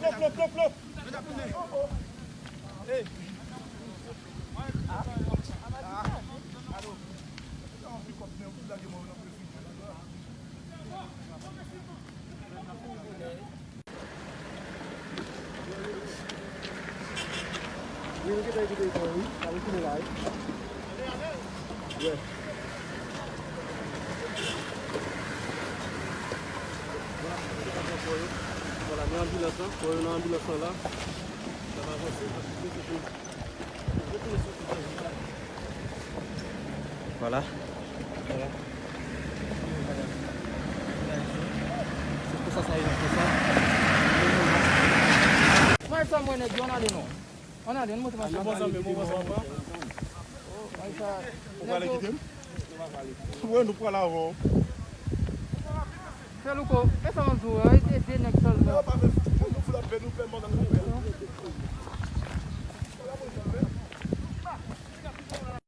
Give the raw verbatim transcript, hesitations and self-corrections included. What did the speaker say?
Plop, plop, plop. Wi, nou gentan kite l pran, wi. N ap retounen la, wi. Vwala, men anbilans lan, pran yo nan anbilans lan la. N ap avanse, paske se pou, se pou nou soti nan vil la. Vwala. Vwala. Se konsa sa ye nan konsa. Mwen sa mwen nèg yo, ann ale non. Ann ale, ann monte machin. Bon zanmi, bon zanmi. Mwen sa. Ou prale kite m? Wi, nou pral avè w. Fè Louko, e sa m ap di w, e de nèg sèlman.